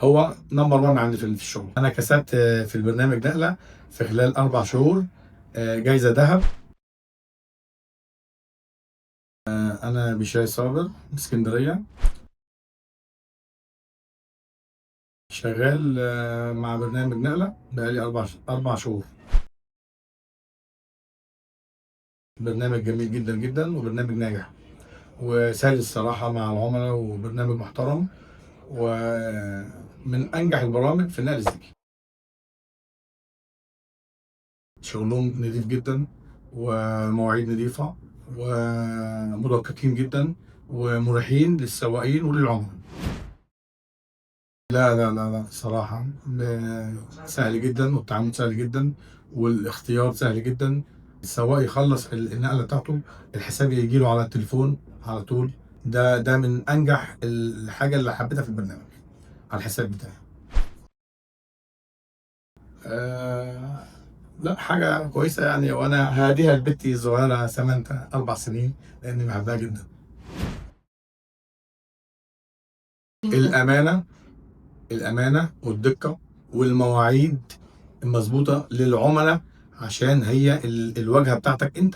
هو number 1 عندي في الشغل. انا كسبت في البرنامج نقله في خلال 4 شهور جايزة ذهب. انا بشاي صابر من اسكندرية، شغال مع برنامج نقله بقالي اربع شهور. برنامج جميل جدا جدا، وبرنامج ناجح وسهل الصراحة مع العملاء، وبرنامج محترم ومن انجح البرامج في النقل الذكي. شغلهم نظيف جدا ومواعيد نظيفة ومدققين جدا ومريحين للسواقين وللعملاء. لا لا لا لا، صراحة سهل جدا، والتعامل سهل جدا، والاختيار سهل جدا. السواق يخلص النقلة بتاعته، الحساب يجي له على التليفون على طول. ده من انجح الحاجة اللي حبيتها في البرنامج على الحساب بتاعي. لا، حاجة كويسة يعني، وأنا هاديها لبنتي الصغيرة سمانتا 4 سنين لأني بحبها جدا. الأمانة والدقة والمواعيد المظبوطة للعملاء، عشان هي الواجهة بتاعتك أنت.